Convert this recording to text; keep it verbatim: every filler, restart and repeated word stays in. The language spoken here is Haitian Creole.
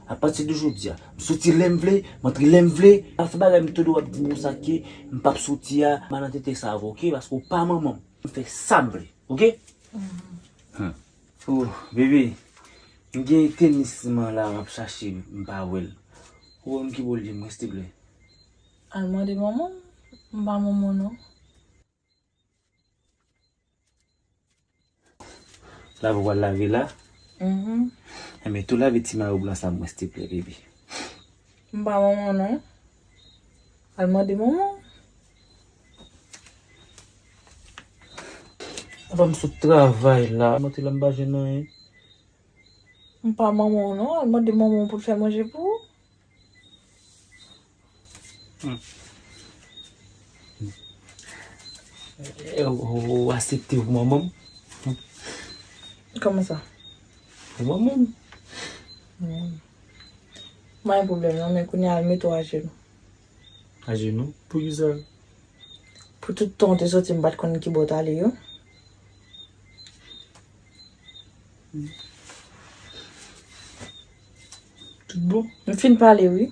Apati de jodi a, m soti lè m vle, m antre lè m vle. Pa fè bagay m tande w ap di m konsa ke m p ap soti a, m al nan tete sa avè w, oke? Paske w pa manman m. M fè sa m vle, oke? Hmm. Oh, bebe, m gen tenis mwen la, m ap chache, m pa wè l. Ou wè m ki bò l ye, mwen, silteplè? Al mande manman m, m pa manman w non. Lave w pral lave la? Mhm. Enben, tou lave ti mayo blan sa mwen, silteplè, bebe. M pa manman w non. Al mande manman w. Apa m sot travay la, m antre la m pa jwenn anyen. M pa manman w non, al mande manman w pou l fè manje pou ou. Hmm. E, ou, ou aksepte pou manman m? Kòman sa? Pou manman m. Hmm. M pa gen pwoblèm non, men kounye a al mete w ajenou. Ajenou? Poukisa? Pou tout tan w te soti, m pa t konn ki bò w t ale yo. Tout bon? M fin pale, wi.